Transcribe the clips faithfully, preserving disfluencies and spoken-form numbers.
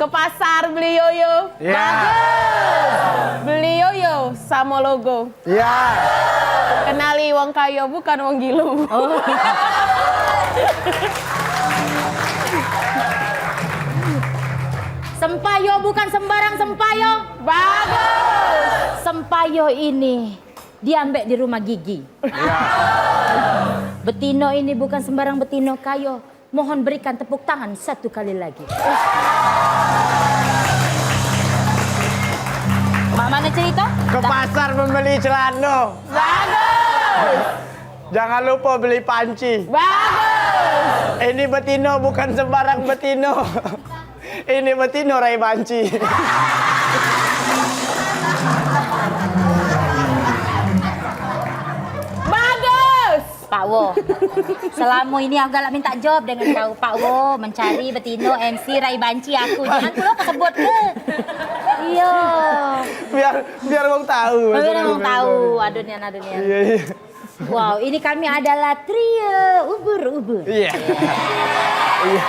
Ke pasar beli yoyo. Ya. Bagus. Beli yoyo samo logo. Ya. Kenali wong kayo, bukan wong gilo. Sempayo bukan sembarang sempayo. Bagus. Sempayo ini diambek di rumah gigi. Ya. Betino ini bukan sembarang betino kayo. Mohon berikan tepuk tangan satu kali lagi. Mak mana cerita? Ke pasar membeli celana. Bagus. Jangan lupa beli panci. Bagus. Ini betino bukan sembarang betino. Ini betino rai banci. Bagus. Pak Wo, selamo ini aku galak minta job dengan kau, Pak Wo, mencari betino M C rai banci aku. Jangan pulo kesebut ke. Iyo. Biar, biar wong tahu. Biar wong tahu. Aduh nian, aduh nian. Iya, iya. Wow, ini kami adalah trio ubur-ubur. Iya. Iya.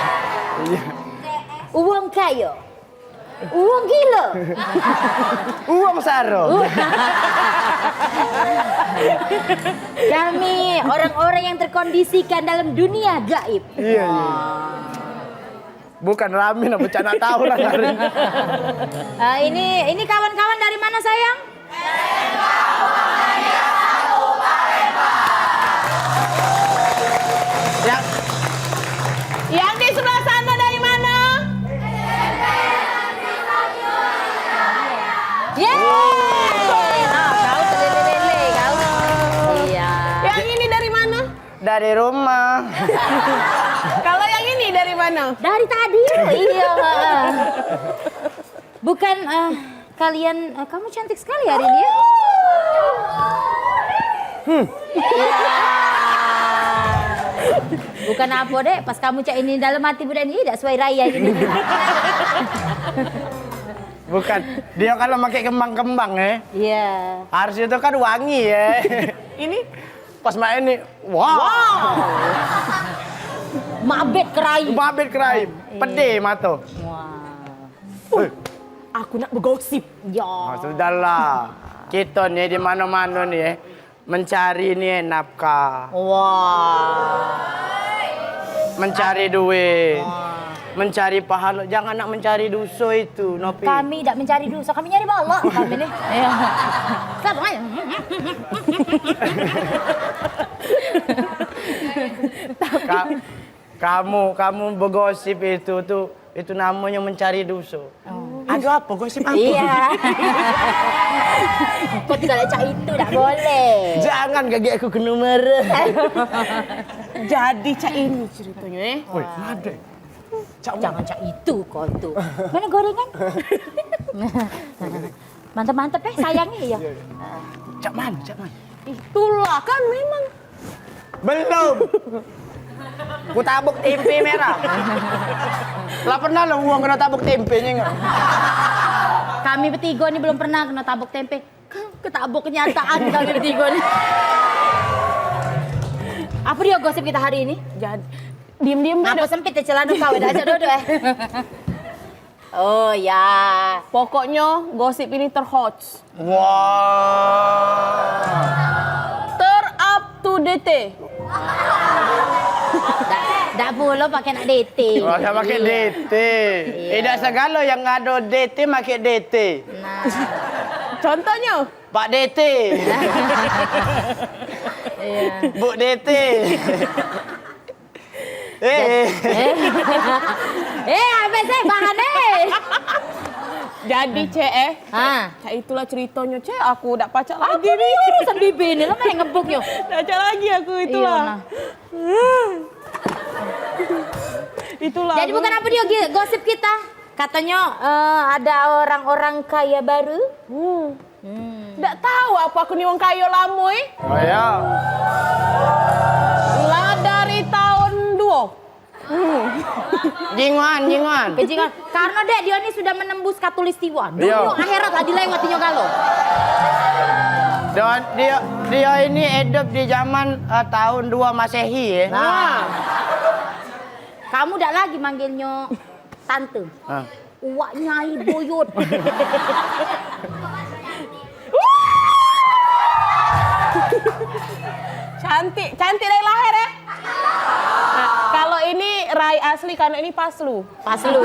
Iya. Uwong kayo. Uwong gilo. Uwong saro. Kami orang-orang yang terkondisikan dalam dunia gaib. Iya, iya. Bukan rame nak becak nak tahu lah hari. Ah, ini ini kawan-kawan dari mana sayang? Yang, yang di sebelah sana dari mana? Yeay! Nah, kau terlele-lele, kau. Iya. Yang ini dari mana? Dari rumah. Kalau yang ini dari mana? Dari tadi. Iya, heeh. Bukan, eh, kalian, eh, kamu cantik sekali hari ini ya. Hmm. Iya. Bukan apa, Dek, pas kamu cak ini dalam hati budak ini dak sesuai raya ini. Bukan. Dia kalau pakai kembang-kembang, eh. Iya. Harus itu kan wangi, ya. Ini pas main nih, wow. Wow. Mabit kerai. Mabit kerai. Iya. Pede mato. Wah. Uh, aku nak begosip. Ya. Ah, sudahlah. Kita ni di mana-mana ni, eh, mencari ni, eh, nafkah. Wah. Mencari duit. Wah. Mencari pahala. Jangan nak mencari dosa itu, Nopi. Kami dak mencari dosa, kami nyari balak kami ni. Iya. Siapa, eh? Ka-, Kamu, kamu begosip itu tu, itu namanya mencari dosa. Oh. Ada apa gosip apa? Iya. Kau tidak cak itu, tak boleh. Jangan kagek aku kena marah. Jadi cak ini ceritanya, eh. Woi, ada. Cak jangan cak itu kau tu. Mana gorengan? Mantap-mantap, eh, sayangnya ya. Iya, iya. Cak mana, cak mana? Itulah kan memang. Belum. Ku tabuk tempe merah. Lah pernah lo uang kena tabuk tempe nyengok. Kami bertiga ni belum pernah kena tabuk tempe. Ketabuk kenyataan kami bertiga ni. Apa dia gosip kita hari ini? Jadi, diem-diem. Apa sempit ya celana kau, dah ajak duduk, eh. Oh ya. Pokoknya gosip ini terhots. Wah. Ter up to date. Dak, dak pulo pakai nak D T. Oh, dak pakai D T. Iya. Eh, dak segalo yang ado D T pakai D T. Nah. Contohnya? Pak D T. Iya. Bu D T. Eh. Eh. Eh, apa sih bahan, eh? Jadi, Cek, eh. Ha. Cak itulah ceritanya, Cek. Aku dak pacak lagi ni. Urusan bibi ni lah main ngebuknya. Dak pacak lagi aku itulah. Iya, nah. Itulah. Jadi, bukan apa dia gi-, gosip kita. Katanya, eh, ada orang-orang kaya baru. Hmm. Hmm. Dak tahu apa aku ni wong kayo lamo, eh. Oh ya. Lah dari tahun duo. Hmm. Jingoan, jingoan. Kejingan. Karena dek dia ni sudah menembus katulistiwa. Dunia akhirat lah dilewati nyo galo. Dan dia, dia ini hidup di zaman, eh, tahun dua Masehi, ya. Nah. Kamu dak lagi manggilnya tante. Ah. Uwak Nyai Buyut. Cantik, cantik dari lahir ya. Nah, kalau ini rai asli, kalau ini paslu. Paslu.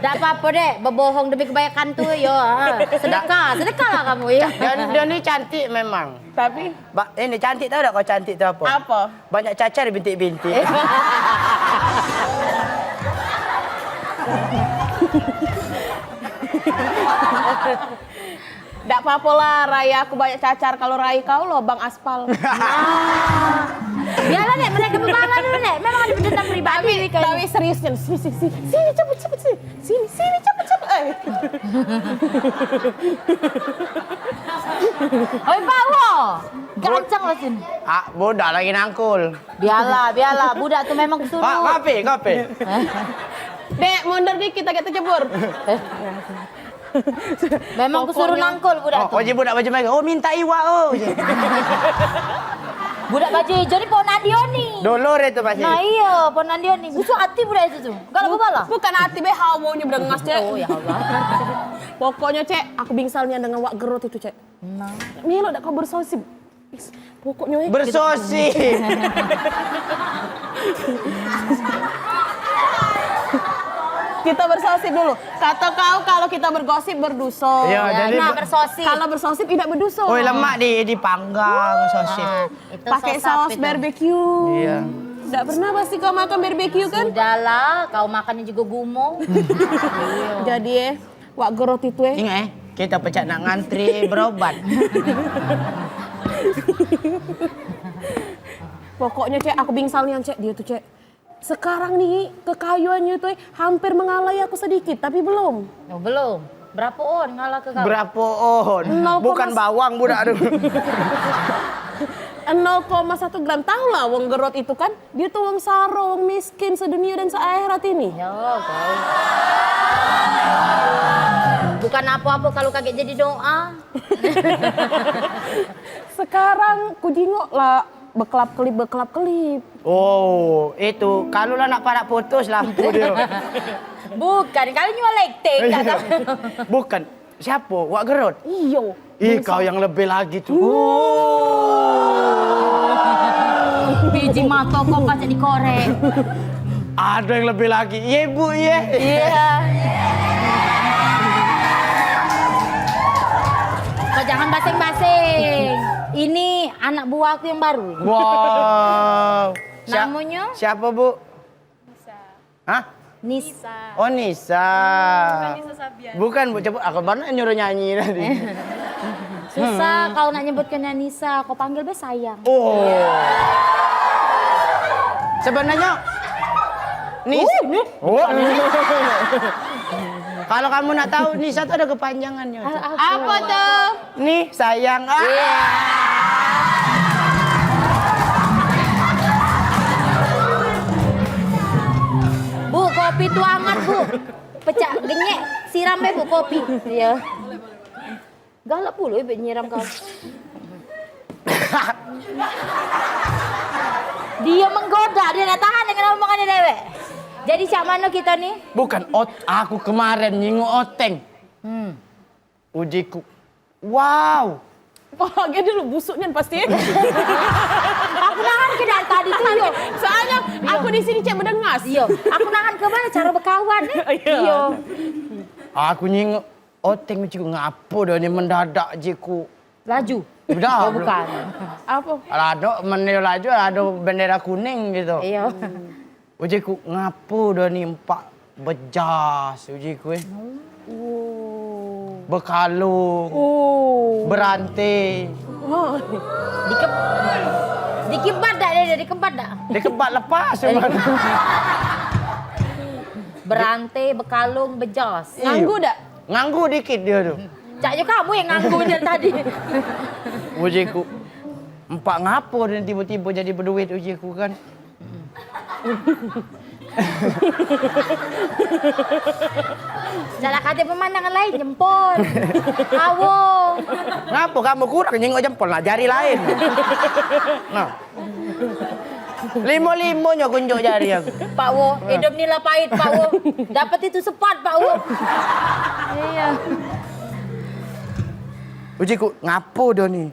Dak apa-apa, Dek. Bebohong demi kebaikan tu, yo. Ha. Sedekah, sedekahlah kamu, ya. Dan dia ni cantik memang. Tapi? Ba, ini cantik, tahu tak kau cantik tu apa? Apa? Banyak cacar bintik-bintik. Dak apa-apa lah, rai aku banyak cacar. Kalau rai kau lobang aspal. Nah. Biarlah, Nek, mereka bermalam dulu, Nek. Memang ada dendam pribadi, tapi, nih, kayaknya. Tapi serius, Jen. Sini, sini, sini. Sini, cepet, cepet, sini. Sini, cepet, cepet. Eh. Oi, Pak Wo. Gancang lah, sini. Ah, budak lagi nangkul. Biarlah, biarlah. Budak tu memang kesuruh. Pak, kopi, kopi. Dek, mundur dikit, agak tercebur. Memang kesuruh nangkul budak tu. Oh, oh, je budak baju merah. Oh, minta iwak, oh. Budak baju hijau ni pon Andion ni. Dolor itu pasti. Nah, iya, pon Andion ni. Busuk hati budak itu tu. Galak begalah. Bukan hati be, hawanya bedengas, Cek. Oh, ya Allah. Pokoknya, Cek, aku bingsal nian dengan wak gerot itu, Cek. Nah. Milo dak kau bersosip. Pokoknya, eh, bersosip. Kita bersosip dulu. Kata kau kalau kita bergosip berdosa. Iya, jadi nah, be- bersosip. Kalau bersosip tidak berdosa. Oi, lemak di, dipanggang sosip. Ah, itu pakai saus saus itu. Barbecue. Iya. Ndak pernah pasti kau makan barbecue kan? Sudahlah, kau makannya juga gumo. Jadi, eh, wak gerot itu, eh. Ingat, eh, kita pecak nak ngantri berobat. Pokoknya, Cek, aku bingsal nian, Cek, dia tu, Cek. Sekarang ni kekayuannya tu, eh, hampir mengalai aku sedikit, tapi belum. Oh, belum. Berapo on ngalah ke kau? Berapo on? Nol koma. Bukan bawang budak tu. Nol koma satu gram. Tahu lah wong gerot itu kan? Dia tu wong saro, wong miskin sedunia dan seakhirat ini. Ya, tahu. Bukan apa-apa kalau kagek jadi doa. Sekarang ku jingok lah bekelap-kelip, bekelap-kelip. Oh, itu. Kalau lah nak parak putus lampu dia. Bukan, kalau nyual akting, kata. Bukan. Siapa? Wak Gerot? Iyo. Ih, kau yang lebih lagi tu. Biji mato kau pacak dikorek. Ada yang lebih lagi. Iya, Bu, iya. Iya. Kau jangan basing-basing. Ini anak buah aku yang baru. Wow. Sia-, namonyo? Siapa, Bu? Nisa. Hah? Nis- Nisa. Oh, Nisa. Bukan Nisa Sabian. Bukan, Bu. Coba aku baru nak nyuruh nyanyi tadi. Susah kau nak nyebutkannya Nisa, kau panggil be sayang. Oh. Sebenarnya Nis-, oh. Kalau kamu nak tahu, Nisa tuh ada kepanjangannya. Apa tuh? Nih, sayang. Ah. Iya. Bu, kopi tu hangat, Bu. Pecak genyek, siram be, Bu, kopi. Iya. Galak pulo ibe nyiram kau. Dia menggoda, dia nak tahan dengan omongannya dewek. Jadi, cak mano kita ni? Bukan ot-, aku kemarin nyingok oteng. Hmm. Ujiku. Wow. Wah, dia dulu busuknya pasti. Aku nahan ke dari tadi tu, yo. Soalnya aku di sini cek bedengas. Iyo, aku nahan ke mana cara bekawan ni? Iyo. Iyo. Aku nyingok oteng, ujiku, ngapo dah ni mendadak, jiku. Laju? Udah. Oh, bukan. Apo? Ado bendera laju, ado bendera kuning gitu. Iyo. Ujiku, ngapo dah ni empak bejas, ujiku, eh. Oh. Bekalung. Oh. Berante. Oh. Dikeb-, dikebat dak dia, dikebat dak? Dikebat lepas, cuman. Berante, bekalung, bejas. Iyo. Nganggu dak? Nganggu dikit dia tu. Cak yo kamu yang nganggu dari tadi. Ujiku, empak ngapo dia tiba-tiba jadi beduit, ujiku kan. Salah kate pemandangan lain, jempol. Awo. Ngapo kamu kurang nyingok jempol, nah, jari lain. Nah. Limo-limonyo kunjuk jari aku. Pak Wo, hidup ni lah pahit, Pak Wo. Dapat itu sepat, Pak Wo. Iya. Ujiku, ngapo dio ni?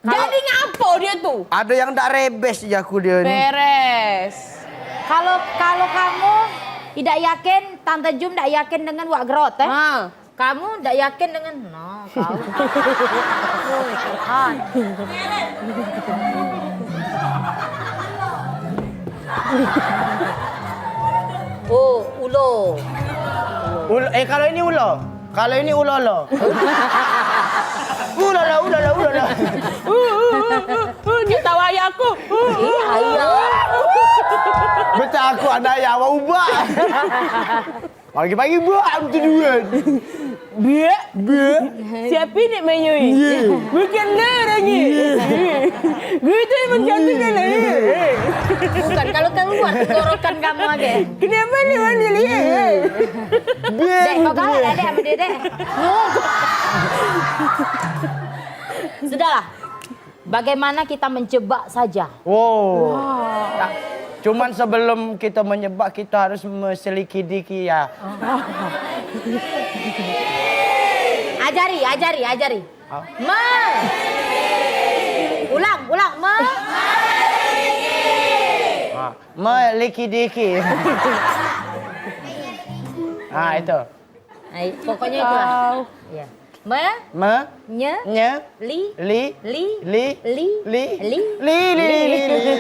Jadi ngapo dio tu? Ado yang dak rebes jaku dio ni. Beres. Kalau, kalau kamu tidak yakin, Tante Jum tidak yakin dengan Wak Gerot, eh? Ha. Kamu ndak yakin dengan, nah, kau. Woi, Tuhan. Oh, ulo. Ul-, eh, kalau ini ulo. Kalau ini ulo lo. Ulo lo, ulo lo, ulo lo. Uh, uh, uh, uh, uh, dia tahu ayah aku. Uh, uh, uh. Iya. Betul aku anak ayah awak ubah. Pagi-pagi buat tu duluan. Biak. Biak. Siapa nak mayoi? Iya. Bukan lah orangnya. Iya. Gue tu emang cantik dah lah. Iya. Bukan, kalau keluar tenggorokan kamu aja. Kenapa ni mana lihat? Iya. Dek, kau galak dah, Dek, sama dia, Dek. Sudahlah. Bagaimana kita menjebak saja? Oh. Wow. Nah, cuman sebelum kita menjebak, kita harus meselidiki ya. Ajari, ajari, ajari. Hah? Me. Ulang, ulang. Me. Ah, melikidiki. Ah, itu. Ai, pokoknya itulah. Kau. Iya. Me, Me, nye, nye, li, li, li, li, li, li, li, li, li, li, li.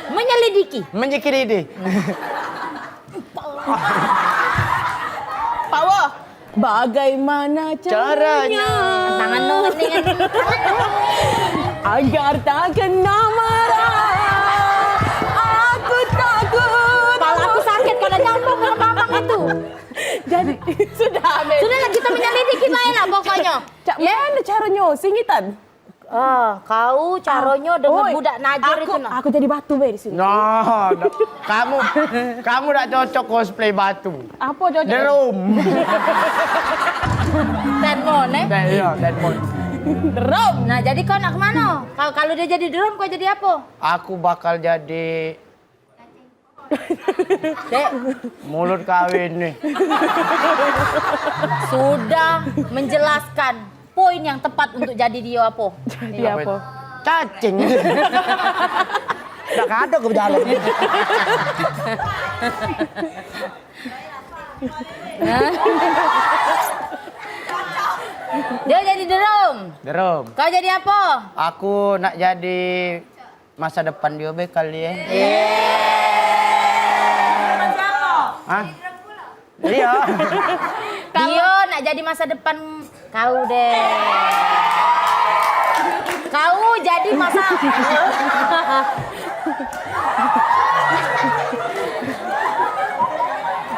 Menyelidiki. Menyelidiki. Pak Wo, bagaimana caranya? Caranya. Tangan lu nih. Agar tak kena marah. Aku takut. Kepala aku sakit kalau nyambung dengan Bambang itu. Jadi, sudah, Beb. Sudahlah, kita menyelidiki bae lah pokoknya. Cak, ya? Mana caranya? Singitan. Ah, kau caranya dengan budak najir itu, nah. Aku jadi batu bae di sini. Nah, kamu, kamu dak cocok cosplay batu. Apa cocok? Drum. Tenmon, eh? Iya, tenmon. Drum. Nah, jadi kau nak kemana? Kalau, kalau dia jadi drum, kau jadi apa? Aku bakal jadi Dek. Mulut kawin nih. Sudah menjelaskan poin yang tepat untuk jadi dia apa? Jadi apa? Cacing. Dak kado ke bejalan. Dia jadi drum. Drum. Kau jadi apa? Aku nak jadi masa depan dio be kali, eh. Hah? Iya. Dio nak jadi masa depan kau deh. Kau jadi masa.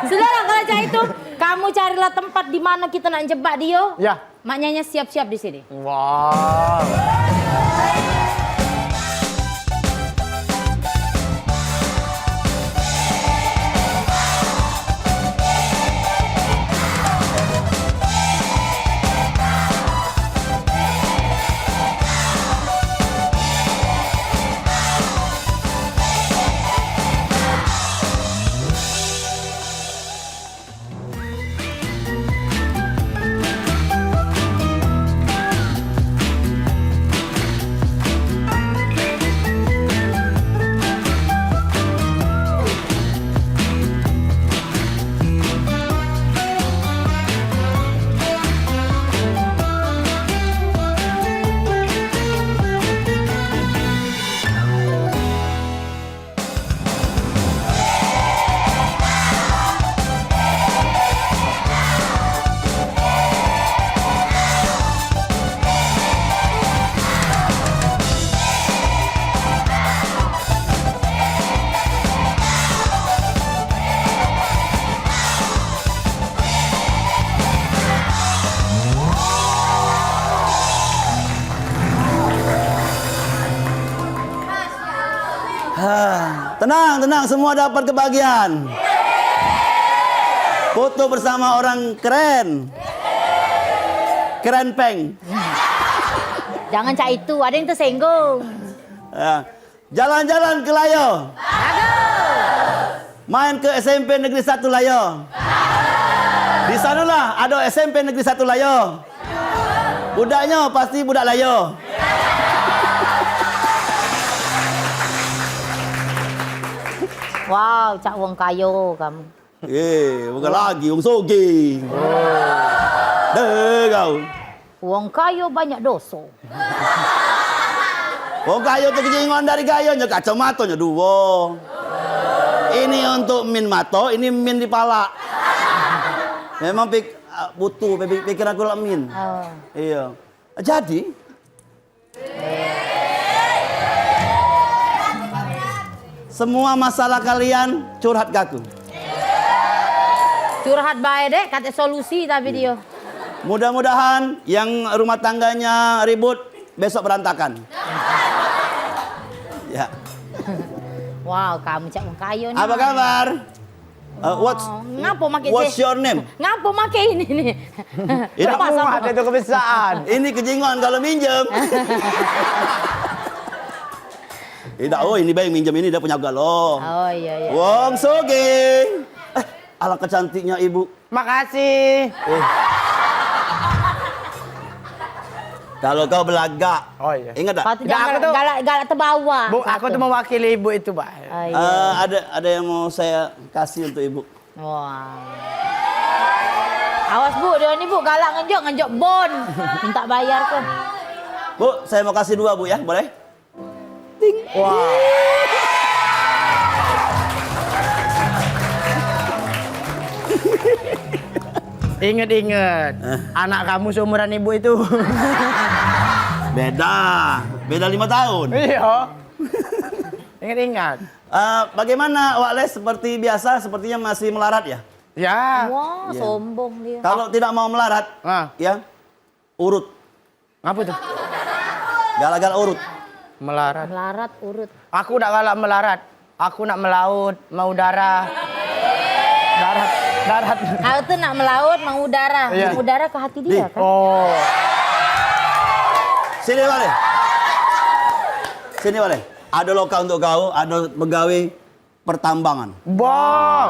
Sudahlah kalau cak itu, kamu carilah tempat di mana kita nak jebak dio. Ya. Maknanya siap-siap di sini. Wah. Ha, tenang, tenang, semua dapat kebahagiaan. Foto bersama orang keren. Keren peng. Jangan cak itu, ada yang tersinggung. Ya. Jalan-jalan ke Layo. Main ke S M P Negeri Satu Layo. Di sanalah ada S M P Negeri Satu Layo. Budaknya pasti budak Layo. Wow, cak wong kayo kamu. Eh, bukan lagi, wong soge. Deh kau. Wong kayo banyak doso. Wong kayo tu kejingon dari gayonyo, kacamatonyo duo. Ini untuk min mato, ini min di palak. Memang pik, butuh, pik, pikir aku lak min. Oh. Iya. Jadi, semua masalah kalian curhat ke aku. Curhat bae, Dek, kate solusi tapi dia. Mudah-mudahan yang rumah tangganya ribut besok berantakan. Ya. Wow, kamu cak wong kayo ni. Apa kabar? Uh, what's, oh, ngapo make what's your name? Ngapo make ini ni? Ini muat itu kebiasaan. Ini kejingon kalau minjem. Tidak, oh, ini bae minjem ini, dia punya galo. Oh, iya, iya. Wong soge. Eh, alangkah cantiknya ibu. Makasih. Eh. Kalau kau belagak, oh, iya, ingat tak? Patut jangan galak, galak tebawa. Bu, aku tu mewakili ibu itu, Pak. Oh, iya. Eh, ada, ada yang mau saya kasih untuk ibu. Wah. Awas, Bu, dia ni, Bu, galak ngenjok, ngenjok bon. Minta bayar ke. Bu, saya mau kasih dua, Bu, ya, boleh? Ting. Wah. Inget-inget, eh, anak kamu seumuran ibu itu. Beda, beda lima tahun. Iya. Inget-inget. Eh, bagaimana, Wak Les? Seperti biasa, sepertinya masih melarat, ya? Ya. Wah, iya, sombong dia. Kalau tidak mau melarat, ah, ya, urut. Ngapa tuh? Galak-galak urut. Melarat. Melarat urut. Aku dak galak melarat. Aku nak melaut, mau udara. Darat, darat. Kau tuh nak melaut, mau udara. Iya. Mau udara ke hati dia, kan? Oh. Sini balik. Sini balik. Ada lokal untuk kau, ada pegawai pertambangan. Bah.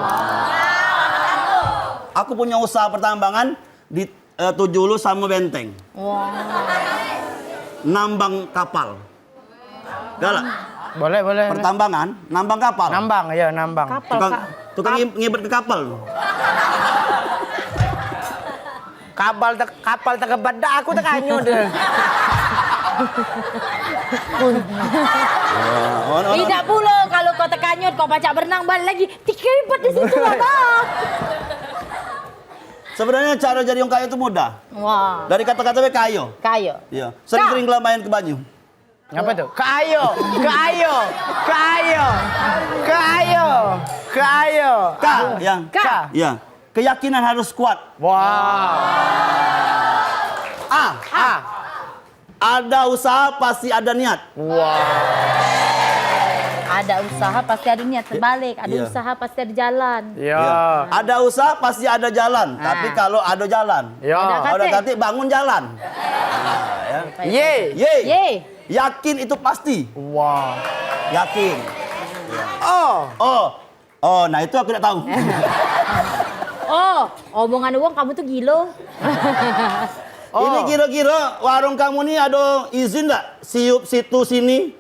Aku punya usaha pertambangan di, eh, Tujuh Ulu sama Benteng. Wah. Nambang kapal. Galak? Boleh, boleh. Pertambangan, nambang kapal. Nambang, ya, nambang. Kapal, tukang, tukang ngib-, ngibet ke kapal. Kapal te-, kapal tekebat dah, aku tekanyut deh. Wah, ono, ono. Tidak pulo, kalau kau tekanyut, kau pacak berenang, balik lagi. Tikibet di situ lah, Bang. Sebenarnya cara jadi wong kayo itu mudah. Wah. Dari kata-kata be kayo. Kayo. Iya. Sering-sering lah main ke banyu. Apa tuh? Kayo, kayo, kayo, kayo, kayo. Ka, yang. Ka. Ka. Ya. Keyakinan harus kuat. Wah. A. A. Ada usaha pasti ada niat. Wah. Ada usaha pasti ada niat. Terbalik, ada, iya, usaha pasti ada jalan. Ya. Ya. Ada usaha pasti ada jalan. Nah. Tapi kalau ada jalan, ya, ada kate, bangun jalan. Nah, ya. Ye. Ye. Ye. Yakin itu pasti. Wah. Yakin. Oh. Oh. Oh, nah itu aku dak tahu. Oh, omongan wong kamu tuh gilo. Oh. Ini kira-kira warung kamu ni ada izin dak? Siup situ sini?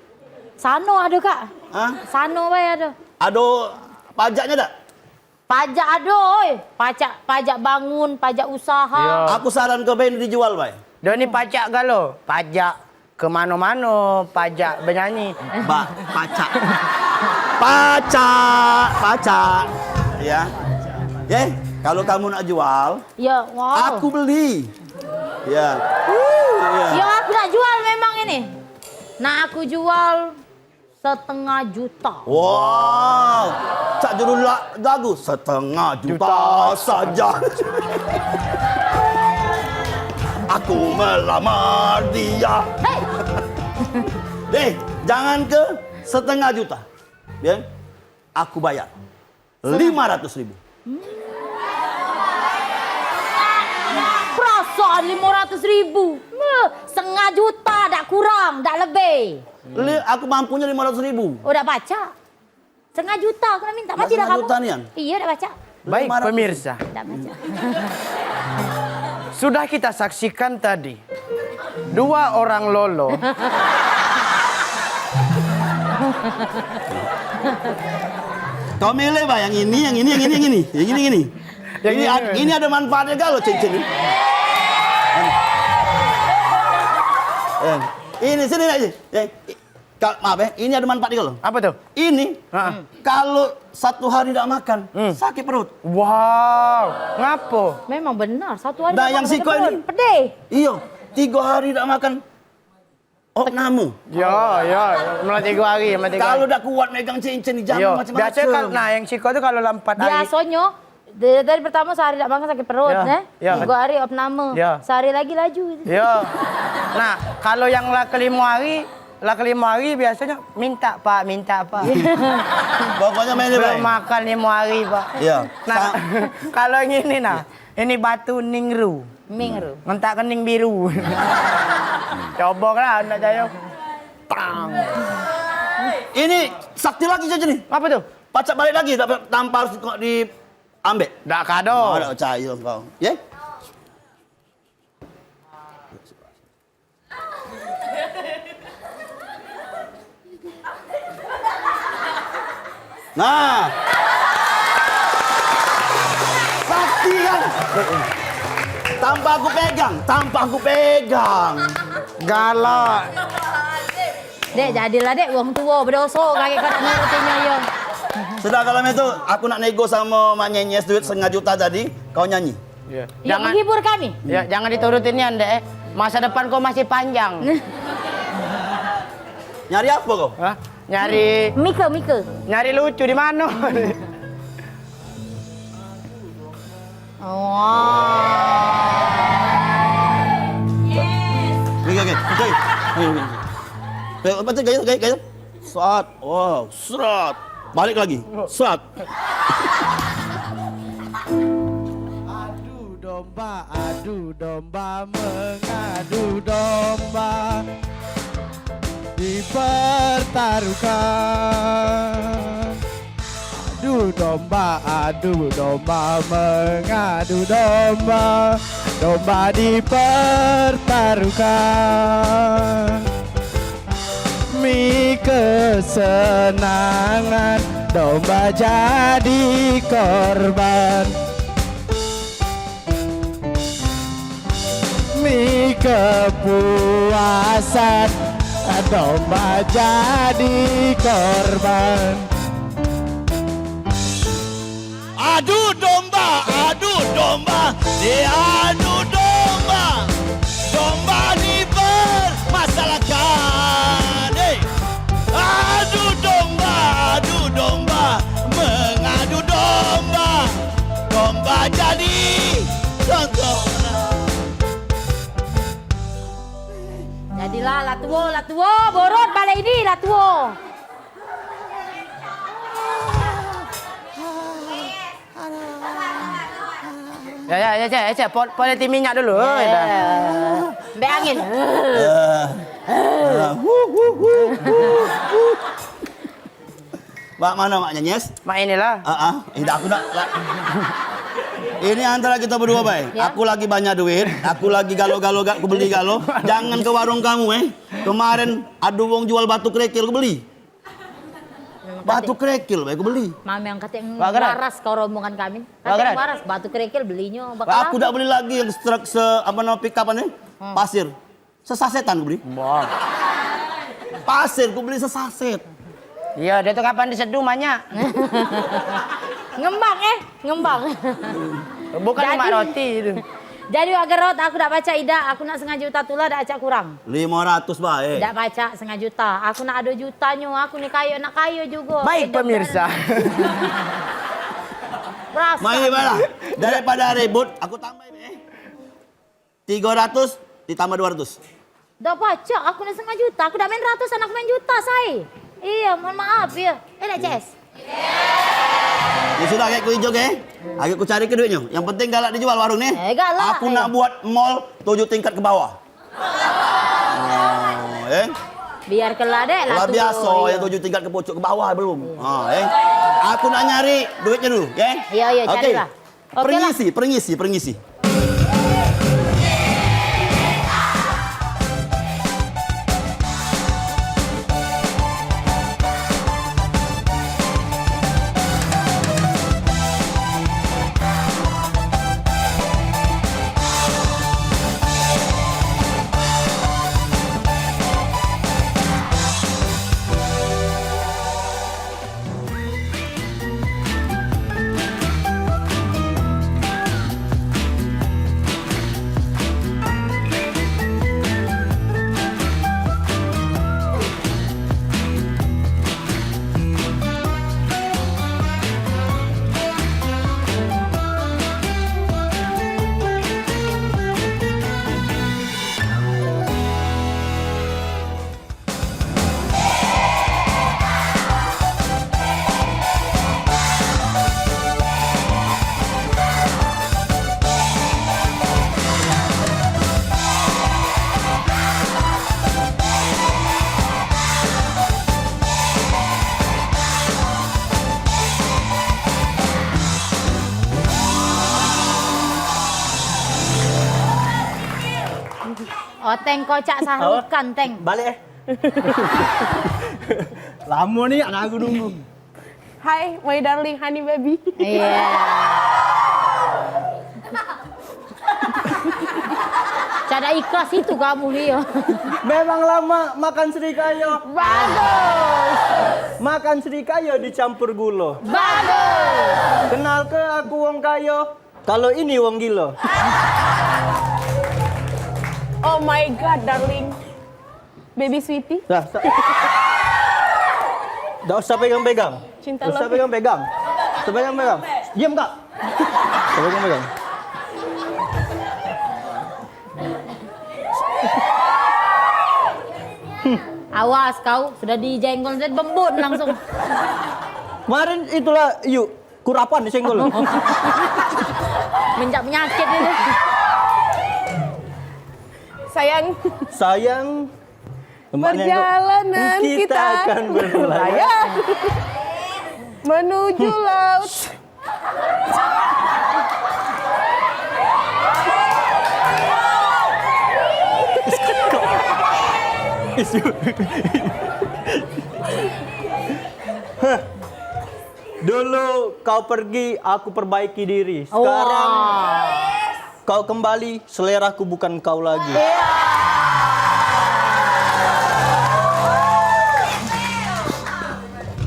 Sano ada, Kak. Hah? Sano bae ada. Ada pajaknya dak? Pajak ado, oi. Pajak, pajak bangun, pajak usaha. Iya. Aku saran ke bae ini dijual bae. Dah ni pajak galo, pajak ke mano-mano, pajak benyanyi. Ba, pacak. Pacak, pacak. Ya. Ya, kalau kamu nak jual, ya, wow, aku beli. Ya. Uh, ya. Ya, aku nak jual memang ini. Nak aku jual setengah juta. Wah, cak judul la-, lagu, "Setengah juta saja." Aku melamar dia. Hei! Deh, jangan ke setengah juta. Ya, aku bayar. Lima ratus ribu. Perasaan lima ratus ribu. Meh, setengah juta, dak kurang, dak lebih. Li, aku mampunyo limo ratus ribu. Oh, dak pacak. Setengah juta aku nak minta. Mati dah kamu. Setengah juta nian? Iyo, dak pacak. Baik, lima ratus. Pemirsa. Dak pacak. Sudah kita saksikan tadi, dua orang lolo. Kau milih, Bang, yang ini, yang ini, yang ini, yang ini. Yang ini, yang ini. Yang ini ini, ad-, ini ada manfaatnya galo cincin ini. Eh, ini, sini aja. Eh, Kak, maaf ya, ini ada manfaat galo. Apa tuh? Ini, kalau satu hari dak makan, sakit perut. Wow, ngapo? Memang benar, satu hari dak makan, sakit perut. Nah, yang siko ini. Pedih. Iyo, tigo hari dak makan. Opname. Yo, yo, malah tigo hari, malah tigo hari. Kalau dak kuat megang cincin di jam macam-macam. Biasanya kan, nah, yang siko tu kalau lah empat hari. Biasonyo, dari, dari pertamo sehari dak makan sakit perut, eh. Tigo hari opname. Sehari lagi laju. Yo. Nah, kalau yang lah kelimo hari, lah kelimo hari biasonyo minta, Pak, minta, Pak. Pokoknyo main. Belum makan limo hari, Pak. Iyo. Nah, kalau yang ini, nah, ini batu ningru. Mingru. Ngentak kening biru. Coba lah, nak cayo. Tang. Ini sakti lagi saja nih. Apa tuh? Pacak balik lagi tak, tanpa harus kok diambek. Dak kado. Oh, dak percaya kau. Ye? Nah. Sakti kan? Tanpa aku pegang, tanpa aku pegang. Galak. Dek, jadilah, Dek, wong tuo, bedoso kagek kau nak nurutin yo. Sudah, kalau macam tu, aku nak nego samo Mak Nyenyes duit setengah juta tadi, kau nyanyi. Iya. Jangan, menghibur kami. Ya, jangan diturutin nian, Dek. Masa depan kau masih panjang. Nyari apa kau? Hah? Nyari Mika, Mika. Nyari lucu di mano? Oh. Mika, Mika. Mika. Mika, Mika. Kayak apa tuh, gaya, gaya, gaya? Sat. Wow, serat. Balik lagi. Sat. Adu domba, adu domba, mengadu domba dipertaruhkan. Adu domba, adu domba, mengadu domba, domba dipertaruhkan. Mi kesenangan, domba jadi korban. Mi kepuasan, domba jadi korban. Adu domba, adu domba, diadu domba, domba dipermasalahkan. Eh. Adu domba, adu domba, mengadu domba, domba jadi tontonan. Jadilah, lah tuo, lah tuo, borot balai ini, lah tuo. Ya, ya, ya, cek, cek, pot, pot minyak dulu. Oi, dah. Ambek angin. Eh. Eh. Mak mano maknyo, Nyes? Mak inilah. Ah, ah. Indak, aku nak, nak. Ini antara kita berdua, Bay. Ya. Aku lagi banyak duit, aku lagi galo-galo, gak aku beli galo. Jangan ke warung kamu, eh. Kemarin ada wong jual batu kerikil, aku beli. Batu kerikil bae ku beli. Mami yang katek waras kau rombongan kami. Katek waras, batu kerikil belinyo. Aku dak beli lagi yang struk se, apa nama, pick up ane? Hmm. Pasir. Sesasetan ku beli. Wah. Pasir ku beli sesaset. Iya, dia tu kapan diseduh banyak. Ngembang, eh, ngembang. Bukan cuma roti itu. Jadi, wak Gerot, aku dak pacak idak, aku nak setengah juta tu lah, dak pacak kurang. Limo ratus bae. Dak pacak setengah juta, aku nak ado jutanyo, aku ni kayo, nak kayo jugo. Baik, pemirsa. Main bae lah. Daripada ribut, aku tambahin, eh. Tigo ratus ditambah duo ratus. Dak pacak, aku nak setengah juta. Aku dak main ratusan, aku main juta, say. Iya, mohon maaf, ya. Eh, nak C S? Ya sudah, agak ku ijo ke. Agak ku cari ke duitnyo. Yang penting galak dijual warung ni. Eh, galak, eh. Aku nak buat mall tujuh tingkat ke bawah. Oh, eh. Biar kelah dek lah. Lah biaso yang tujuh tingkat ke pucuk ke bawah belum. Ha, eh. Aku nak nyari duitnya dulu, ya. Iya, iya, carilah. Oke lah. Permisi, permisi, permisi. Oteng kocak sahrukan, Teng. Balik, eh. Lamo ni nak aku nunggu. Hai, my darling honey baby. Iya. Cak dak ikhlas itu kamu ni, yo. Memang lama makan serikayo. Bagus. Makan serikayo dicampur gulo. Bagus. Kenal ke aku wong kayo. Kalo ini wong gilo. Oh my God, darling. Baby sweetie. Dah, dah. Dak usah pegang-pegang. Cinta. Dak usah pegang-pegang. Dak usah pegang-pegang. Diam, Kak. Dak usah pegang-pegang. Awas kau, sudah dijenggol, sudah bembun langsung. Kemarin itulah, yuk. Kurapan disenggol. Mencak penyakit itu. Sayang. Sayang. Perjalanan kita akan berlayar menuju laut. Isu. Dulu kau pergi, aku perbaiki diri. Sekarang kau kembali, seleraku bukan kau lagi.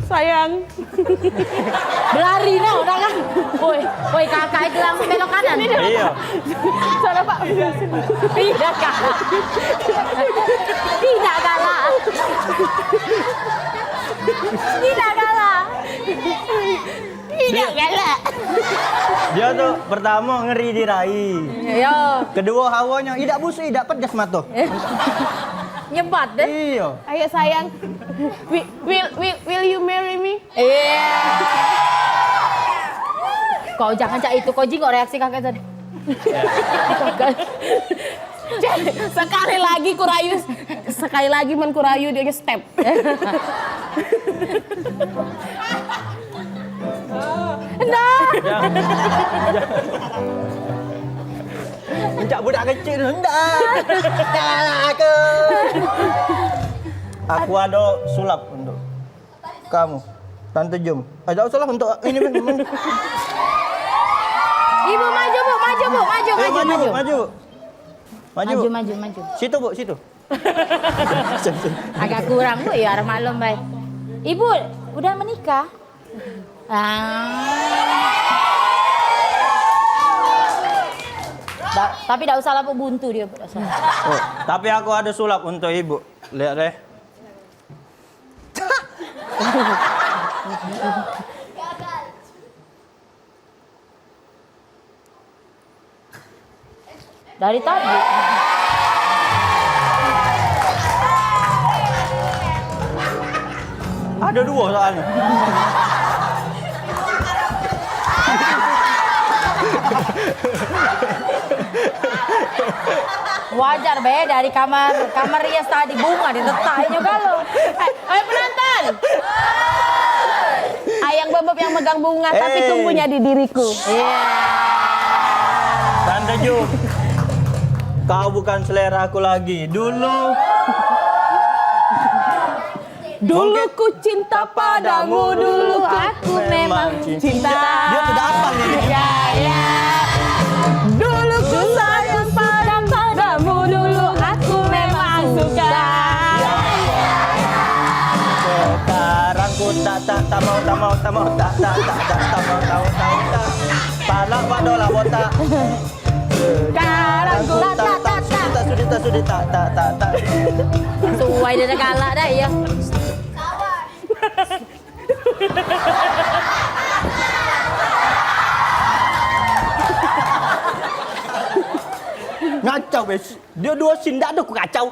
Sayang. Berlari no, dah kan? Woi, woi, kakak itu langsung belok kanan. Iya. Salah, Pak. Tidak galak. Tidak galak. Tidak galak. Tidak galak. Dia tu pertama ngeri dirai. Yo. Kedua hawanya idak busuk, idak pedas mato. Nyebat deh. Iya. Ayo sayang. Wi- Will, will, will you marry me? Iya. Kau jangan cak itu, kau jingok reaksi kakak tadi. Sekali lagi ku rayu, sekali lagi men ku rayu dia step. Nah. Mencak budak kecil tu ndak. Janganlah aku. Aku ada sulap untuk kamu. Tante Jom. Eh, tak usahlah untuk ini. Ibu maju, Bu, maju, Bu, maju, eh, maju, maju, maju. Maju, Bu. Maju, maju, maju. Situ, Bu, situ. Agak kurang, Bu, ya, arah maklum bae. Ibu udah menikah? Ah. Da- tapi dak usah lah, Bu, buntu dia, Bu, dak usah. Oh, tapi aku ada sulap untuk Ibu. Lihat deh. Dari tadi. Ada dua soalnya. Wajar be, dari kamar, kamar rias tadi bunga ditetak inyo galo. Eh, oi penonton. Ayang Bebeb yang megang bunga, tapi Eh. tumbuhnya di diriku. Iya. Tante Jum, kau bukan selera aku lagi. Dulu Dulu ku cinta padamu, dulu aku memang cinta. Dia tidak hafal dia ni. Ya, ya. Dulu ku sayang padamu, dulu aku memang suka. Sekarang ku tak, tak, tak mau, tak mau, tak mau, tak, tak, tak, tak, tak mau, tak mau, tak mau, tak. Palak wak dolah botak. Sekarang ku tak, tak, tak, tak, tak sudi, tak sudi, tak, tak, tak, tak. Suai dia dah galak dah, iya. Ngacau, guys. Dia dua sin, dak ada ku kacau.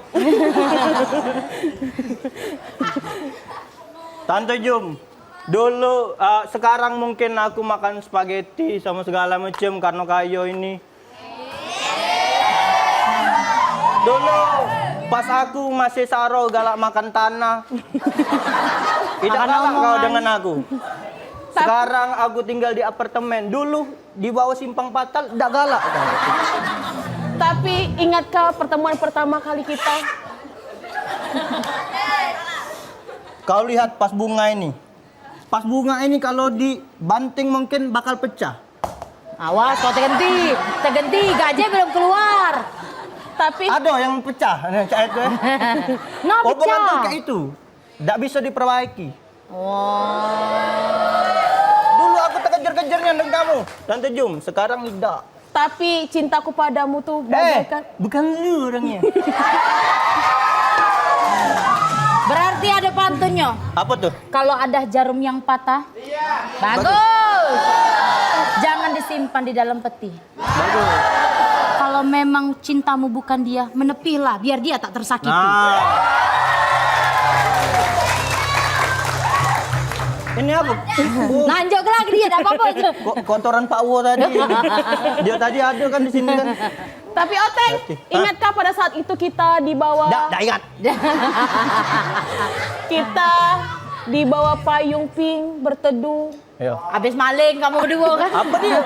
Tante Jum, dulu, eh, sekarang mungkin aku makan spaghetti sama segala macam karena kayo ini. Dulu pas aku masih saro galak makan tanah. Tidak galak kau dengan aku. Sekarang aku tinggal di apartemen. Dulu di bawah simpang patal dak galak kau. Tapi ingatkah pertemuan pertama kali kita? Kau lihat pas bunga ini. Pas bunga ini kalau dibanting mungkin bakal pecah. Awas kau tegenti, tegenti gaje belum keluar. Tapi ada yang pecah, ni cak itu, eh. Nah, hubungan tu pecah. Kayak itu. Dak bisa diperbaiki. Wah. Dulu aku terkejar-kejarnya dengan kamu, Tante Jum. Sekarang tidak. Tapi cintaku padamu tu Eh, bagaikan bukan lu orangnya. Berarti ada pantunnya. Apa tuh? Kalau ada jarum yang patah, bagus. Jangan disimpan di dalam peti. Bagus. Kalau memang cintamu bukan dia, menepilah biar dia tak tersakiti. Nah. Ini apa? Lanjut ke lagi dia, dak apa-apa. Ko- kotoran Pak Wo tadi. Dia tadi ada kan di sini kan. Tapi Oteng, ingatkah pada saat itu kita di bawah Dak, dak ingat. Kita di bawah payung pink berteduh. Iya. Habis maling kamu berdua kan? Apa dia?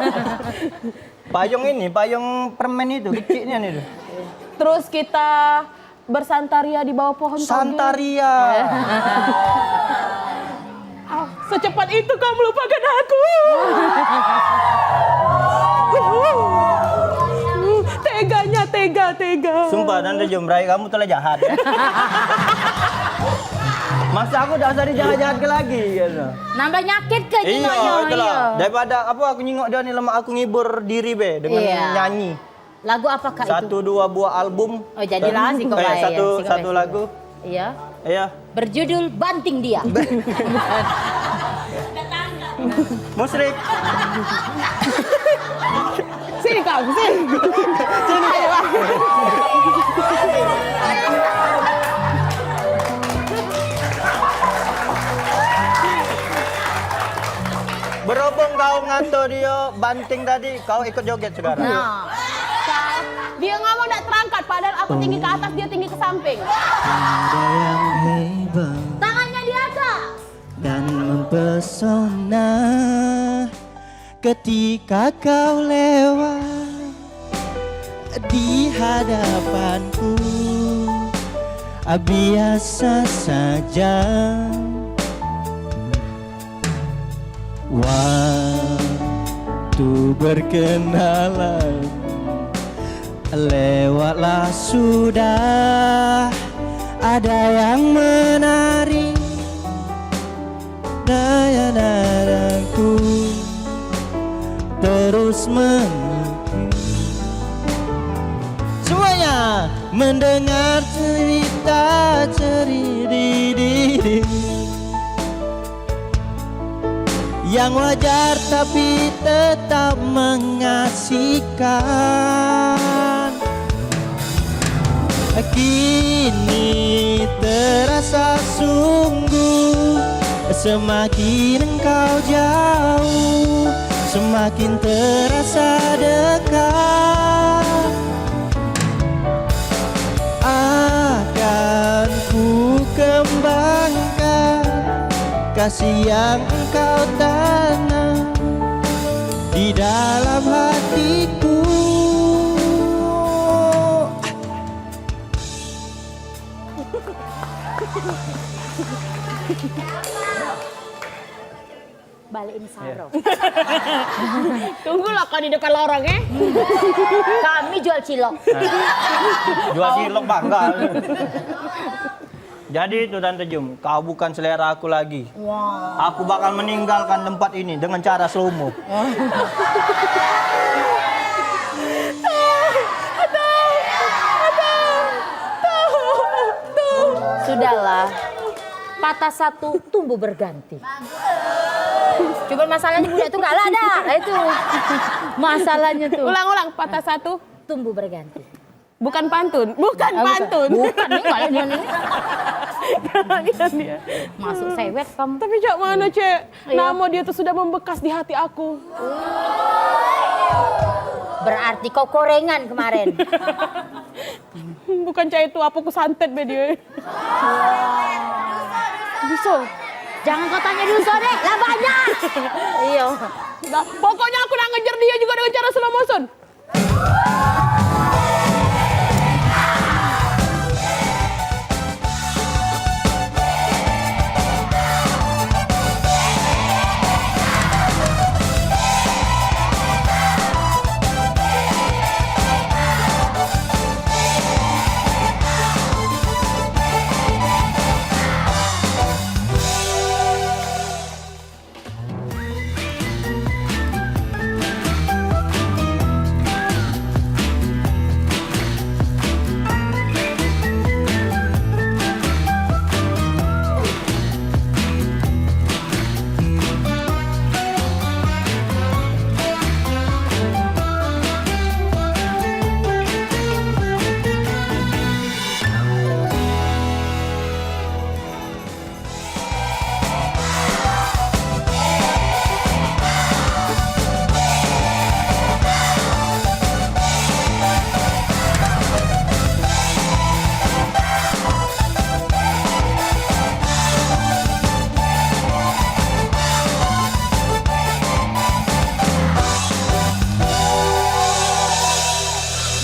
Payung ini, payung permen itu, kecilnya nih tuh. Terus kita bersantaria di bawah pohon toge. Santaria. Ah, secepat itu kau melupakan aku. Teganya, tega, tega. Sumpah, Tante Jum, rai kamu telah jahat ya. Masa aku dak usah dijahat-jahat ke lagi gitu. Nambah nyakit ke Iya, itulah. Daripada apa aku nyingok dia ni lemak aku ngibur diri be dengan Iya. nyanyi. Lagu apakah itu? Satu dua buah album. Oh, jadilah si Eh, satu satu lagu. Iya. Iya. Berjudul Banting Dia. Musrik. Sini kau, sini. Sini. Ayo, Bang. Berhubung kau ngato dia banting tadi, kau ikut joget sekarang. Nah. Dia ngomong dak terangkat, padahal aku tinggi ke atas, dia tinggi ke samping. Ada yang hebat Tangannya di atas. Dan mempesona ketika kau lewat di hadapanku. Biasa saja. Waktu berkenalan lewatlah sudah, ada yang menarik daya dadaku terus menanti. Semuanya mendengar cerita cerita yang wajar tapi tetap mengasihkan. Kini terasa sungguh, semakin engkau jauh, semakin terasa dekat. Kasih yang kau tanam di dalam hatiku. Balikin sarung. Tunggulah kau di depan lorong, eh. Kami jual cilok. Jual cilok bangga. Jadi itu Tante Jum, kau bukan selera aku lagi. Wah. Aku bakal meninggalkan tempat ini dengan cara slow mo. Sudahlah. Patah satu, tumbuh berganti. Cuman masalahnya budak tu galak dak? Itu. Masalahnya tu. Ulang-ulang, patah satu. Tumbuh berganti. Bukan pantun, bukan Ah, bukan. Pantun. Bukan ni, kalau dia ni. Galak dia. Masuk sewet kamu. Tapi cak mana, Cek? Iya. Nama dia tu sudah membekas di hati aku. Berarti kau korengan kemarin. Bukan cak itu, apa ku santet be dia. Duso. Jangan kau tanya duso deh, lah banyak. Iya. Dah, pokoknya aku nak ngejar dia juga dengan cara slow motion.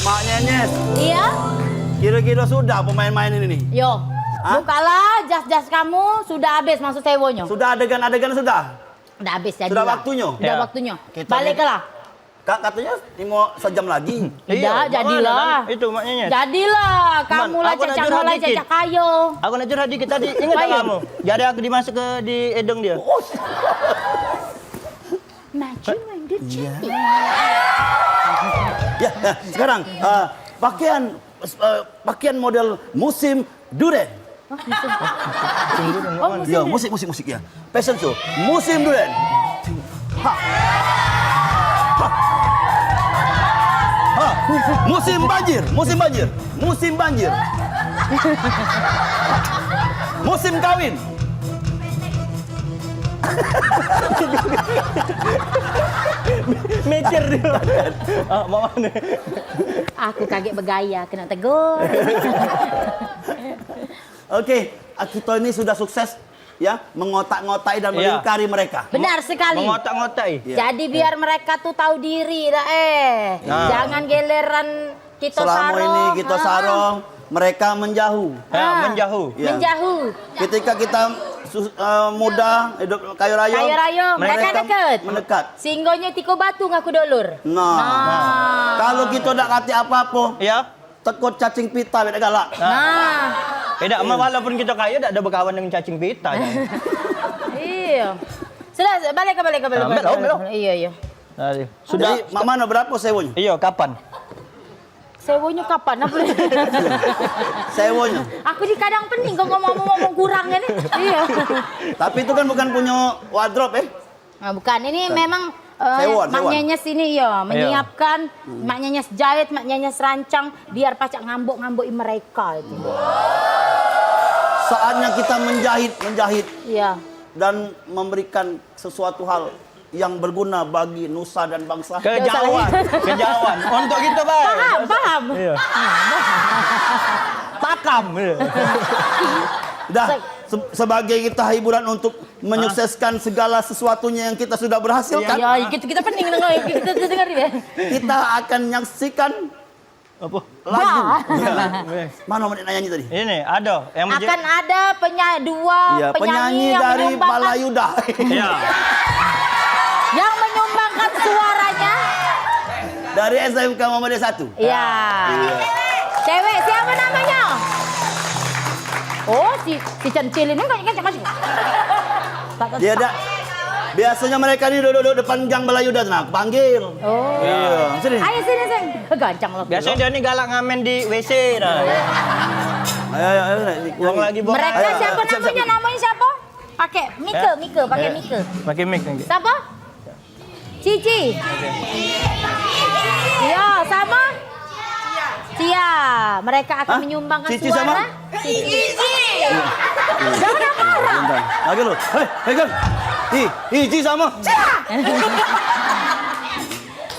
Mak Nyenyes. Iya? Kira-kira sudah pemain-main ini nih? Yo. Hah? Bukalah jas-jas kamu, sudah habis masuk sewonyo. Sudah adegan-adegan sudah? Udah habis, jadilah. Sudah waktunyo? Udah waktunyo. Kita Baliklah. Kak, katanya lima sejam lagi. Iya, Dah, jadilah. Itu maknanya. Jadilah, kamu lah cacak mulai cacak kayo. Aku nak curhat dikit tadi, ingat tak kamu? Jadi aku dimasuk ke di edeng dia. Maju mundur Iya. cantik. Ya, nah, sekarang eh, pakaian eh, pakaian model musim duren. Oh, musim. Oh, musim Ya, duren. musik musik musik ya. Fashion show musim duren. Ha. Ha. Ha. Musim banjir, musim banjir, musim banjir. Musim kawin. Mikir dia. Ah, mak mana? Aku kagek begaya kena tegur. Oke, kita ini sudah sukses ya mengotak-ngotai dan Iya. melingkari mereka. Benar sekali. Mengotak-ngotai. Iya. Jadi biar mereka tuh tahu diri dah eh. Nah. Jangan geleran kita Selama sarong. ini kita Ah. sarong, mereka menjauh. Ya, Ah. menjauh. Ya. Menjauh. Ketika kita sus- eh, muda, hidup kaya raya, Kaya raya, mereka mereka deket. mendekat. Singgonyo tiko batu ngaku dulur. Nah. Nah. Kalau kita dak katik apa-apa, Ya. tekut cacing pita beda galak. Nah. Eh, dak, walaupun kita kaya, dak ada bekawan dengan cacing pita. Iya. Sudah, balik ke balik ke balik. Ah, balik, belum, balik. belum. Iya, iya. Tadi. Sudah. Jadi, mak mana berapa sewonyo? Iya, kapan? Sewonyo kapan? Apa? Sewonyo. Aku di kadang pening kau ngomong-ngomong kurang ni. Iya. Tapi itu kan bukan punya wardrobe eh. Nah, bukan. Ini Bukan. memang eh, Sewon, Mak sewon. Nyenyes ini ya menyiapkan Mak Nyenyes jahit, Mak Nyenyes rancang biar pacak ngambok-ngambok mereka itu. Saatnya kita menjahit, menjahit Iya. dan memberikan sesuatu hal yang berguna bagi nusa dan bangsa. Kejauhan, kejauhan. Untuk kita baik. Paham, paham. Iya. Pakam. Iya. Dah. Se- Se-, sebagai kita hiburan untuk menyukseskan segala sesuatunya yang kita sudah berhasilkan, Ya, kita, kita pening dengar, kita, kita dengar ya. Kita akan menyaksikan Apa? Lagu. Mana mau nyanyi tadi? Ini ada yang menje- Akan ada penya-, dua Iya, penyanyi penyanyi yang dari menyumbangkan Balayuda. Iya. Yang menyumbangkan suaranya. Dari S M K Muhammadiyah satu. Iya. Iya. Cewek siapa namanya? Oh, si, si Cencil ini kan, kan masih. Dia dak. Biasanya mereka ni duduk-duduk depan gang Balayuda tu nah, aku panggil. Oh. Iya, sini. Ayo sini, sing. Gancang lo. Biasanya dia ni galak ngamen di W C nah. Ayo, ayo, ayo. Wong lagi buang Mereka air. Ayo, siapa ayo, siap, namanya? Siap. Namanya siapa? Pakai Mika, Eh? Mika, pakai Eh, Mika. Pakai mic lagi. Siapa? Cici. Ya, sama? Cia. Mereka akan Hah? menyumbangkan Cici suara. Sama? Cici. Jangan marah. Bentar. Lagi lu. Hei, hei, kan. Hi, Cici sama. Cia.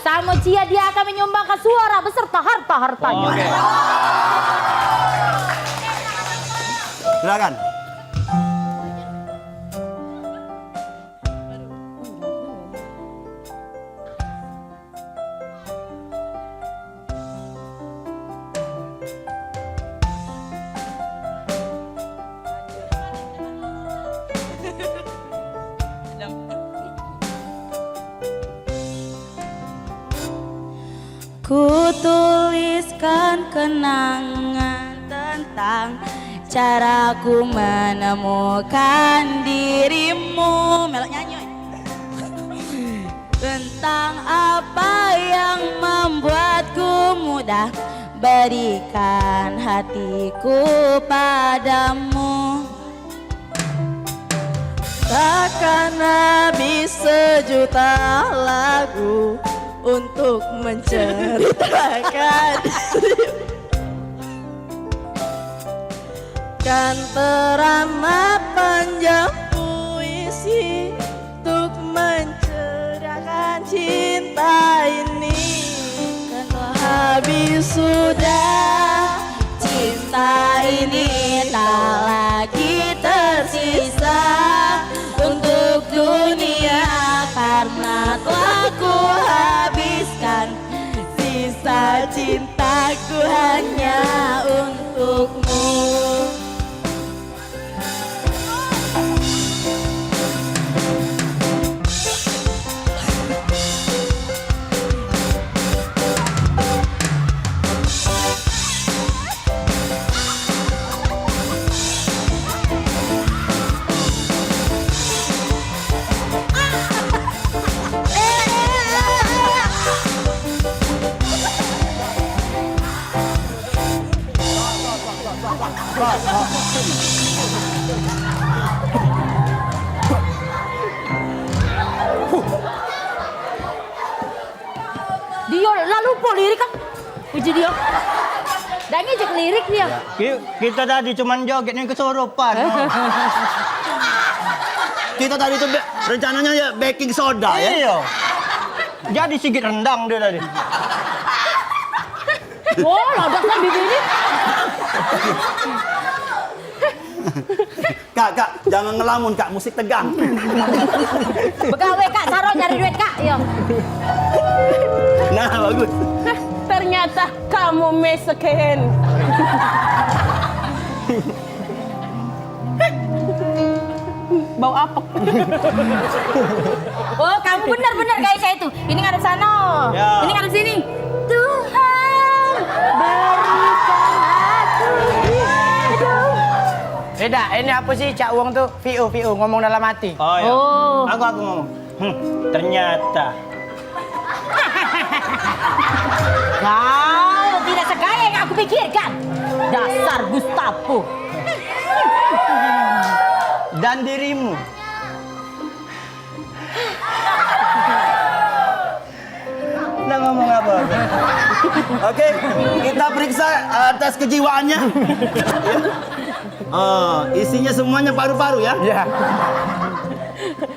Sama Cia dia akan menyumbangkan suara beserta harta-hartanya. Oke. Silakan. Ku tuliskan kenangan tentang caraku menemukan dirimu. Melok nyanyi, oi. Tentang apa yang membuatku mudah berikan hatiku padamu. Takkan habis sejuta lagu untuk menceritakan dirimu. Kan teramat panjang puisi untuk mencerahkan cinta ini. Kan telah habis sudah cinta ini, tak lagi tersisa untuk dunia, karena telah ku habiskan sisa cintaku hanya untukmu. Dio lah lupa lirik ah. Puji Dio. Dak ngejek lirik dia. Ki-, kita tadi cuman joget ni kesurupan. Kita tadi tu be-, rencananya ya baking soda ya. Iya. Jadi sigit rendang dia tadi. Wah, lah dah kan bibir ni. Kak, Kak, jangan ngelamun, Kak, musik tegang. Begawe, Kak, saro nyari duit, Kak. Yo. Nah, bagus. Ternyata kamu miskin. Bau apek. Oh, kamu bener-bener kayak saya itu. Ini ngadep sana. Ya. Ini ngadep sini. Tuhan berikan aku. Aduh. Beda, ini apa sih Cak Wong tu? Fiu, fiu, ngomong dalam hati. Oh, iya. Oh. Aku, aku ngomong. Hmm, ternyata. Kau tidak segaya yang aku pikirkan. Dasar Gustavo. Dan dirimu. Nak ngomong apa? Oke, kita periksa, eh, tes kejiwaannya. Ah, isinya semuanya paru-paru ya? Ya.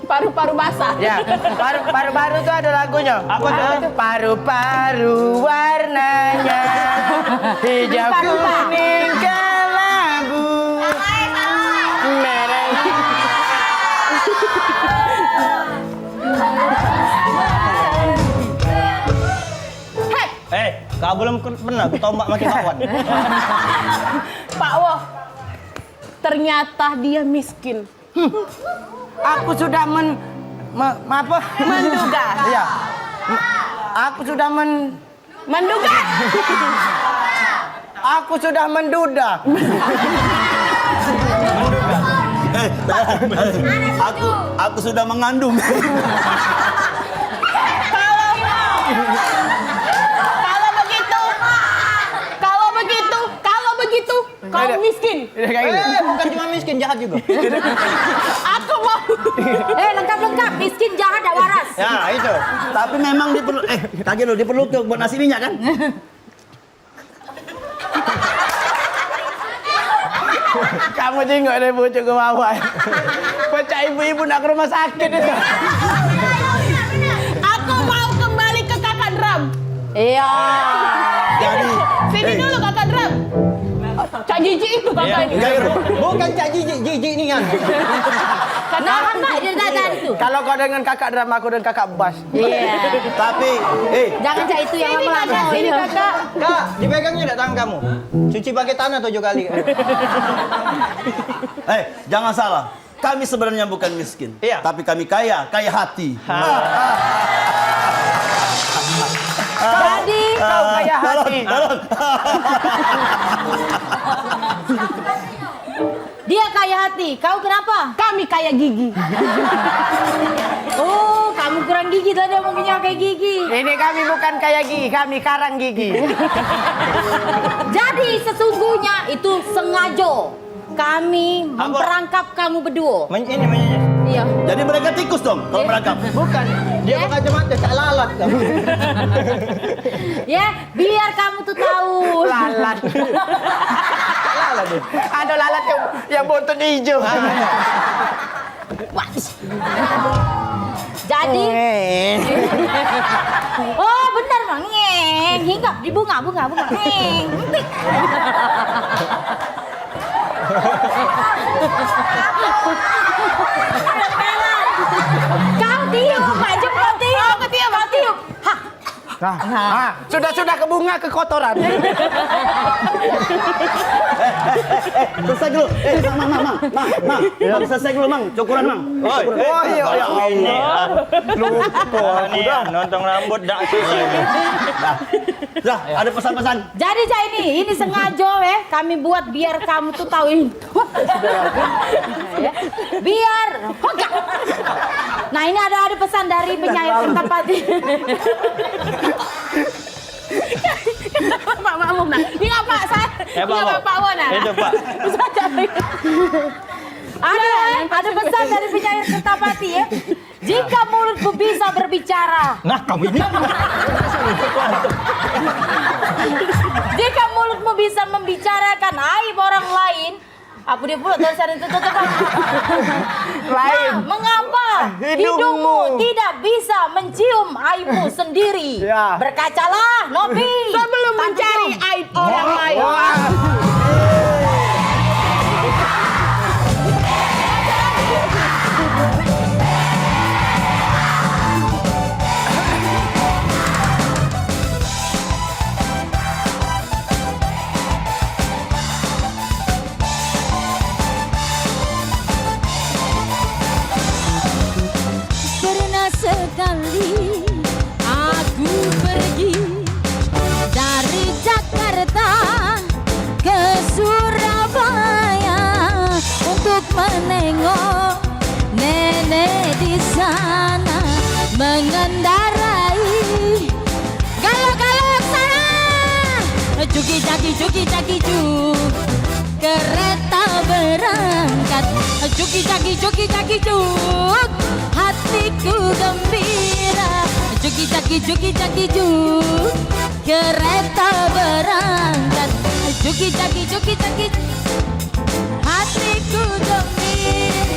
Paru-paru basah. Ya, paru, paru-paru tuh ada lagunya. Apa tuh? Paru-paru warnanya hijau, kuning, kelabu, merah. Eh, kau belum ke-, pernah ketombak maki bakwan? Pak Wo, ternyata dia miskin. Hmm. Aku sudah men-, me-, me-, apa? Menduga. Iya. Aku sudah men-, Menduga. Aku sudah menduda. Eh, aku, aku sudah mengandung. Kalau, kalau begitu, kalau begitu, kalau begitu, kau miskin. Udah kayak gitu. Eh, bukan cuma miskin, jahat juga. Aku mau. Eh, lengkap-lengkap. Miskin, jahat, dak waras. Ya, itu. Tapi memang diperlu, eh, kagek lo, diperlu tuh buat nasi minyak, kan? Kamu jengok deh pucuk ke bawah. Pecah ibu-ibu nak ke rumah sakit itu. Aku mau kembali ke Kakak Dram. Iya. Jadi, sini eh. Dulu, Kakak Dram. Cak Jijik itu, Kakak. Iya, ini. Iya, iya. Bukan Cak Jijik, Jijik ni kan. Nahan baik dia dah itu. Kalau kau dengan Kakak Dram, aku dengan Kakak Bas. Iya. Tapi, eh. Jangan cak itu yang lama-lama. Sini, Kakak. Kak, dipegangnya dak tangan kamu? Cuci pakai tanah tujuh kali. Eh, jangan salah. Kami sebenarnya bukan miskin, iya, tapi kami kaya, kaya hati. Ha. Jadi, kau kaya hati. Tolong, tolong. Dia kaya hati, kau kenapa? Kami kaya gigi. Oh, kamu kurang gigi tadi, mungkin kaya gigi. Ini kami bukan kaya gigi, kami karang gigi. Jadi, sesungguhnya itu sengaja. Kami memperangkap kamu berdua. Men-, ini, men-, ini. Iya. Jadi mereka tikus dong kalau merangkap? Bukan. Dia pakai kacamata, cak lalat. Ya, biar kamu tuh tahu. Lalat. Lalat tuh. Ada lalat yang, yang buntutnya hijau. Ah, iya. Wah. Jadi. Oh, bener, Mang. Ngeng. Hinggap di bunga, bunga, bunga. Ngeng. Kau tiup, Pak Juk, kau tiup. Kau tiup, kau tiup. Hah. Nah, nah, sudah-sudah ke bunga kekotoran. Eh, eh, eh, eh, selesai dulu. Eh, Mang, Mang, Mang, Mang, Mang, Mang. Iya. Mang, selesai dulu, Mang. Cukuran, Mang. Oi, cukuran. Oh, iya, ya Allah. Lupa aku dah. Nonton rambut dak sisi. Dah. Dah, ada pesan-pesan. Jadi, cak ini, ini sengaja, eh, kami buat biar kamu tuh tahu ini. Biar hogak. Nah, ini ada, ada pesan dari penyair Kertapati. Pak Makmum, nah. Ini apa? Saya, ya, ini Pak apa? Makmum. Pak Wo, nah. Itu, Pak. Ada, ada pesan dari penyair Kertapati, ya. Jika mulutmu bisa berbicara. Nah, kamu ini. Jika mulutmu bisa membicarakan aib orang lain, apa dia pula tulisan itu, tuh, tuh, tuh? Lain. Nah, mengapa hidungmu, hidungmu tidak bisa mencium aibmu sendiri? Ya. Berkacalah, Nopi. Sebelum mencari aib orang lain. Wah. Pernah sekali aku pergi dari Jakarta ke Surabaya untuk menengok nenek di sana mengendarai galak-galak sana. Juki jaki, juki jaki, juk. Kereta berangkat. Juki jaki, juki jaki, juk. Hatiku gembira. Juki jaki, juki jaki, juk. Kereta berangkat. Juki jaki, juki jaki, hatiku gembira.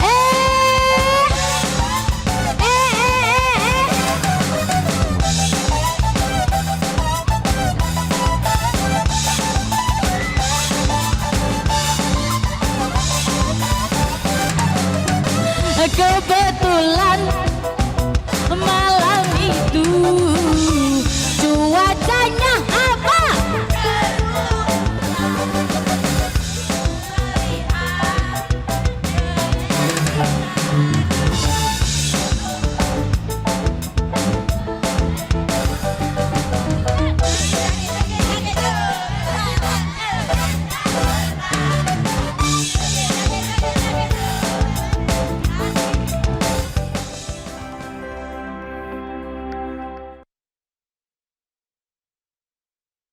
Eh. Eh, eh, eh, eh. Kebe Tulan.